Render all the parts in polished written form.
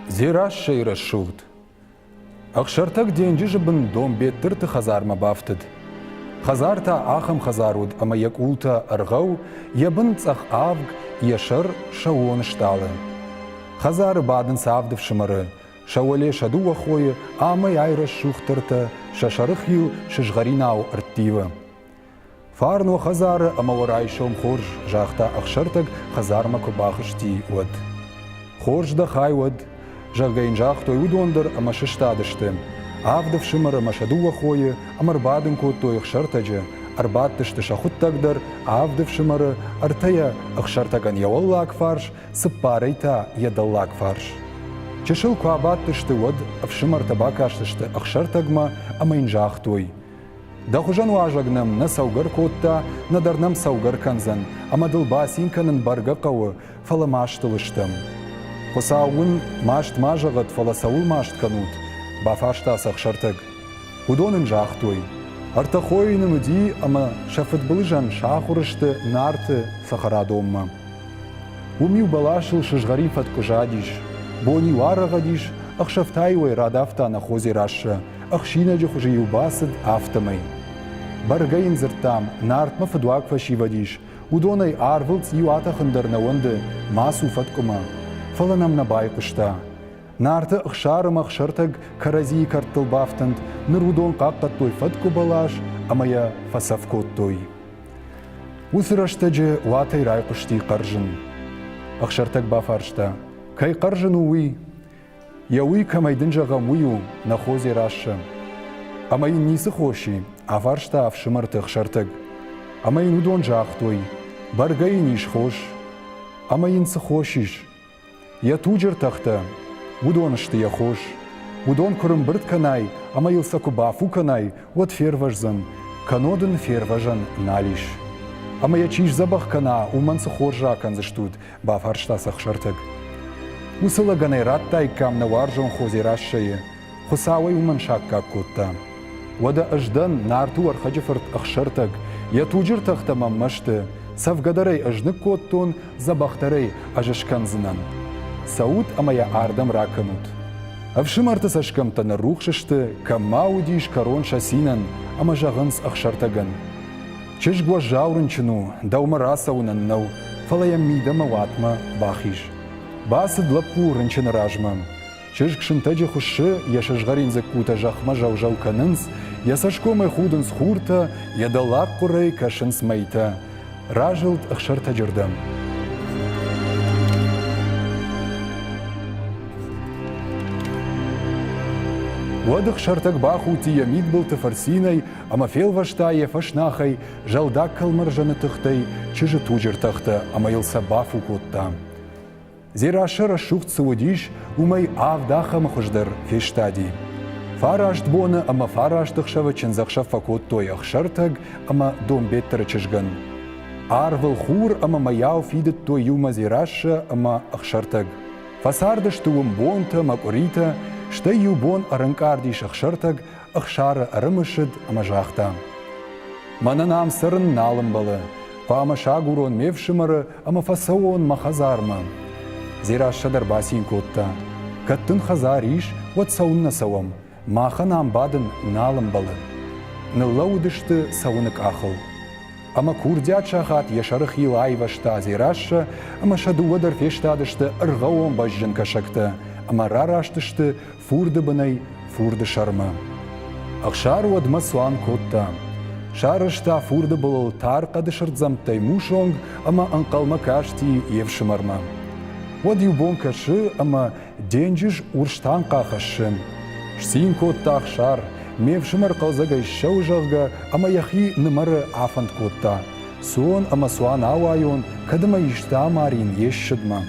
Дзерассӕйы рӕсугъд. Ӕхсӕртӕг денджызы бын Донбеттырты хӕдзармӕ бафтыд. Хӕдзар та ахӕм хӕдзар уыд, ӕмӕ йӕ къултӕ ӕргъӕу, йӕ бын цъӕх авг, йӕ сӕр сӕууон стъалы. Хӕдзары бадынц авд ӕфсымӕры, сӕ уӕле сӕ дыууӕ хойы, амӕй-ай рӕсугъддӕртӕ, сӕ сӕрыхил сызгъӕринау ӕрттивы. Фарн уӕ хӕдзары ӕмӕ уӕ райсом хорз, загъта Ӕхсӕртӕг, хӕдзармӕ куы бахызти, уӕд. Хорз дӕ хай уӕд, зӕгъгӕ йын загътой уыдон дӕр ӕмӕ сыстадысты. Авд ӕфсымӕры ӕмӕ сӕ дыууӕ хойы ӕмӕ ӕрбадын кодтой Ӕхсӕртӕджы, ӕрбадтысты сӕхуыдтӕг дӕр авд ӕфсымӕры, ӕртӕйӕ Ӕхсӕртӕгӕн йӕ уӕллаг фарс, цыппарӕй та йӕ дӕллаг фарс. Чысыл куы абадтысты, уӕд ӕфсымӕртӕ бакастысты Ӕхсӕртӕгмӕ ӕмӕ йын загътой: Дӕ хуызӕн уазӕг нӕм нӕ цӕугӕ ркодта, нӕдӕр нӕм цӕугӕ ркӕндзӕн, ӕмӕ дыл бацин кӕнын бӕргӕ хъӕуы, фӕлӕ мастыл стӕм. Хуыцау уын маст ма зӕгъӕд, фӕлӕ цӕуыл маст кӕнут? бафарста сӕ Ӕхсӕртӕг. Уыдон ын загътой: Ӕртӕ хойы нын уыди ӕмӕ сӕ фыдбылызӕн сахуыр сты Нарты цӕхӕрадонмӕ. Уым-иу бӕласыл сызгъӕрин фӕткъуы задис, бон-иу арӕгъӕдис, ӕхсӕв та-иу ӕй радавта нӕ хо Дзерассӕ, ӕхсинӕджы хуызы-иу бацыд, афтӕмӕй. Бӕргӕ йын дзырдтам, Нартмӕ фыдуаг фӕсивӕд ис, уыдонӕй арвыл цъиу атӕхын дӕр нӕ уӕнды, ма цу фӕткъуымӕ. Фӕлӕ нӕм нӕ байхъуыста. Нарты ӕхсар ӕмӕ ӕхсӕртӕг кӕрӕдзийы кӕрдтыл бафтынд, ныр уыдон хъахъхъӕдтой фӕткъуы бӕлас ӕмӕ йӕ фӕцӕф кодтой. Уыцы рӕстӕджы уатӕй райхъуысти хъӕрзын. Ӕхсӕртӕг бафарста, кӕй хъӕрзын у уый? Йӕ уый кӕмӕй дын зӕгъӕм, уый у, нӕ хо Дзерассӕ. Ӕмӕ йын ницы хос и? афарста ӕфсымӕрты Ӕхсӕртӕг. Ӕмӕ йын уыдон загътой, бӕргӕ йын ис хос. Ӕмӕ йын цы хос ис? Йӕ туджы ртӕхтӕ, уыдон сты йӕ хос. Уыдон куы рымбырд кӕнай ӕмӕ йыл сӕ куы бафу кӕнай, уӕд фервӕздзӕн, кӕннод ын фервӕзӕн нал ис. Ӕмӕ йӕ чи сдзӕбӕх кӕна, уымӕн цы хорз ракӕндзыстут, бафарста сӕ Ӕхсӕртӕг. Уыцы лӕгӕн ӕй радтаиккам нӕ уарзон хо Дзерассӕйы, Хуыцау ӕй уымӕн саккаг кодта. Уӕдӕ ӕз дӕн Нарты Уӕрхӕджы фырт Ӕхсӕртӕг, йӕ туджы ртӕхтӕ мӕм мӕсты, цӕвгӕ дӕр ӕй ӕз ныккодтон, дзӕбӕхдӕр ӕй ӕз скӕндзынӕн. Цӕут ӕмӕ йӕ ардӕм ракӕнут. Ӕфсымӕрты цӕсгӕмттӕ ныррухс сты, кӕм ма уыдис кӕрон сӕ цинӕн, ӕмӕ зӕгъынц Ӕхсӕртӕгӕн. Чызг уӕззау рынчын у, дӕумӕ рацӕуынӕн нӕу, фӕлӕ йӕм мидӕмӕ уатмӕ бахиз. Бацыд лӕппу рынчыны размӕ. Чызг сынтӕджы хуыссы, йӕ сызгъӕрин дзыккутӕ зӕхмӕ зӕу-зӕу кӕнынц, йӕ цӕсгомӕй худынц хуртӕ, йӕ дӕллагхъуырӕй кӕсынц мӕйтӕ. Разылд ӕхсӕртӕджырдӕм. Уӕд ӕхсӕртӕг бахудти йӕ мидбылты фырцинӕй ӕмӕ фелвӕста йӕ фӕснахӕй зӕлдаг кӕлмӕрзӕны тыхтӕй чызджы туджы ртӕхтӕ ӕмӕ йыл сӕ бафу кодта. Дзерассӕ рӕсугъд цы уыдис, уымӕй авд ахӕмы хуыздӕр фестади. Фараст боны ӕмӕ фараст ӕхсӕвы чындзӕхсӕв фӕкодтой Ӕхсӕртӕг ӕмӕ Донбеттыры чызгӕн. Арвыл хур ӕмӕ мӕйау фидыдтой иумӕ Дзерассӕ ӕмӕ Ӕхсӕртӕг. Фӕцардысты уым бонтӕ мӕ къуыритӕ, стӕй иу бон ӕрӕнкъард ис Ӕхсӕртӕг, Ӕхсары ӕрымысыд ӕмӕ загъта: Мӕнӕн ам цӕрын нал ӕмбӕлы, хъуамӕ сагурон ме фсымӕры ӕмӕ фӕцӕуон мӕ хӕдзармӕ. Дзерассӕ дӕр бацин кодта. Кӕд дын хӕдзар ис, уӕд цӕуыннӕ цӕуӕм? Махӕн ам бадын нал ӕмбӕлы. Ныллӕууыдысты цӕуыны къахыл. Ӕмӕ курдиат сахат йӕ сӕры хил аивӕзта Дзерассӕ, ӕмӕ сӕ дыууӕ дӕр фестадысты ӕргъӕуон бӕзджын кӕсӕгтӕ ӕмӕ рараст сты фурды бынӕй фурды сӕрмӕ. Ӕхсар уӕдмӕ цуан кодта. Сарӕзта фурды былыл тар хъӕды сырддзӕмттӕй мусонг ӕмӕ ӕнхъӕлмӕ касти йе фсымӕрмӕ. Уӕд иу бон кӕсы ӕмӕ денджыз урс танхъа хӕссы. Сцин кодта Ӕхсар, ме фсымӕр хъӕлдзӕгӕй ссӕуы, зӕгъгӕ, ӕмӕ йӕхи нымӕры афӕнд кодта. Цон ӕмӕ цуан ауайон, кӕд ӕмӕ исты амарин йе ссыдмӕ.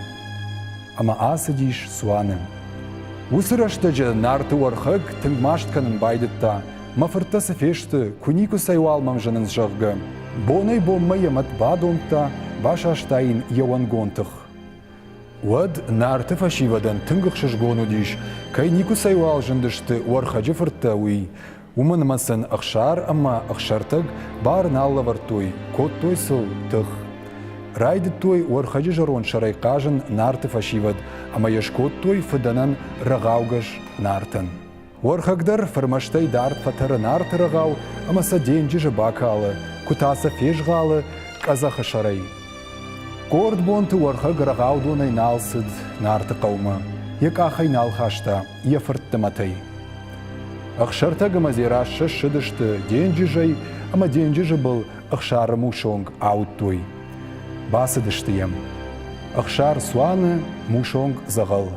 Ӕмӕ ацыдис цуаны. Уыцы рӕстӕджы Нарты Уӕрхӕг тынг маст кӕнын байдыдта, мӕ фырттӕ цы фесты, куы никуыцӕйуал мӕм зынынц, зӕгъгӕ. Бонӕй-бонмӕ йӕ мӕт бадомдта, басаста йын йӕ уӕнгон тых. Уӕд Нарты фӕсивӕдӕн тынг ӕхсызгон уыдис, кӕй никуыцӕйуал зындысты Уӕрхӕджы фырттӕ, уый. Уымӕн ӕмӕ сын Ӕхсар ӕмӕ Ӕхсӕртӕг бар нал лӕвӕрдтой, кодтой сыл тых. Райдыдтой Уӕрхӕджы зӕронд сӕрӕй хъазын Нарты фӕсивӕд ӕмӕ йӕ скодтой фыдӕнӕн рӕгъаугӕс Нартӕн. Уӕрхӕг дӕр фырмӕстӕй дард фӕтӕры Нарты рӕгъау ӕмӕ сӕ денджызы бакалы, куы та сӕ фезгъалы къӕдзӕхы сӕрӕй. Къорд бонты Уӕрхӕг рӕгъаудонӕй нал цыд Нарты хъӕумӕ, йӕ къахӕй нал хаста йӕ фыртты мӕтӕй. Ӕхсӕртӕг ӕмӕ Дзерассӕ ссыдысты денджызӕй ӕмӕ денджызы был Ӕхсары мусонг ауыдтой. Бацыдысты йӕм. Ӕхсар цуаны, мусонг дзӕгъӕл.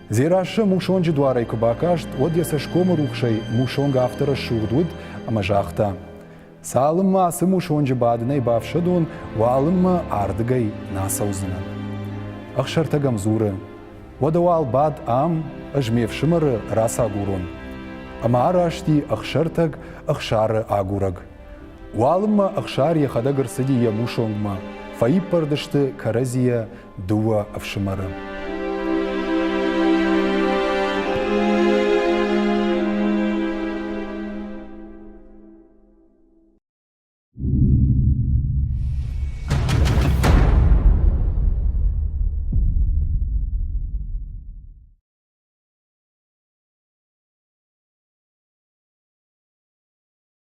Дзерассӕ мусонджы дуарӕй куы бакаст, уӕд йӕ цӕсгомы рухсӕй мусонг афтӕ рӕсугъд уыд, ӕмӕ загъта: Цалынмӕ ацы мусонджы бадынӕй бафсӕдон, уалынмӕ ардыгӕй нӕ ацӕудзынӕн. Ӕхсӕртӕг ӕм дзуры: Уӕдӕ уал бад ам, ӕз ме фсымӕры рацагурон. Ӕмӕ араст и Ӕхсӕртӕг Ӕхсары агурӕг. Уалынмӕ Ӕхсар йӕхӕдӕг ӕрцыди йӕ мусонгмӕ, фӕиппӕрд сты кӕрӕдзийӕ дыууӕ ӕфсымӕры.